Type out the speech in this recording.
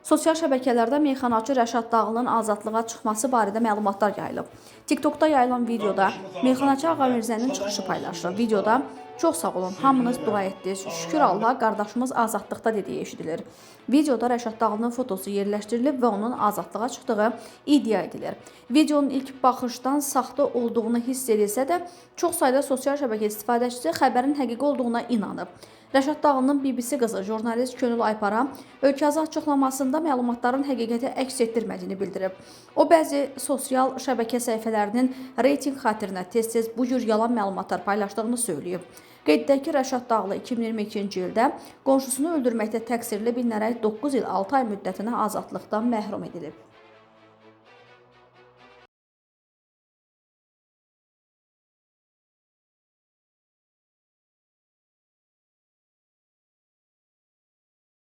Sosial şəbəkələrdə meyxanaçı Rəşad Dağlının azadlığa çıxması barədə məlumatlar yayılıb. TikTokda yayılan videoda meyxanaçı Ağamirzənin çıxışı paylaşılıb. Videoda "Çox sağ olun, hamınız dua etdiniz. Şükür Allaha, qardaşımız azadlıqda" dediyi eşidilir. Videoda Rəşad Dağlının fotosu yerləşdirilib və onun azadlığa çıxdığı iddia edilir. Videonun ilk baxışdan saxta olduğunu hiss edilsə də, çox sayda sosial şəbəkə istifadəçisi xəbərin həqiqi olduğuna inanıb. Rəşad Dağlının BBC qızı jurnalist Könül Aypara Ölkəazı açıqlamasında məlumatların həqiqəti əks etdirmədiyini bildirib. O, bəzi sosial şəbəkə səhifələrinin reytinq xatirinə tez-tez bu cür yalan məlumatlar paylaşdığını söyləyib. Qeyd edək ki, Rəşad Dağlı 2022-ci ildə qonşusunu öldürməkdə təqsirli bilinərək 9 il 6 ay müddətinə azadlıqdan məhrum edilib.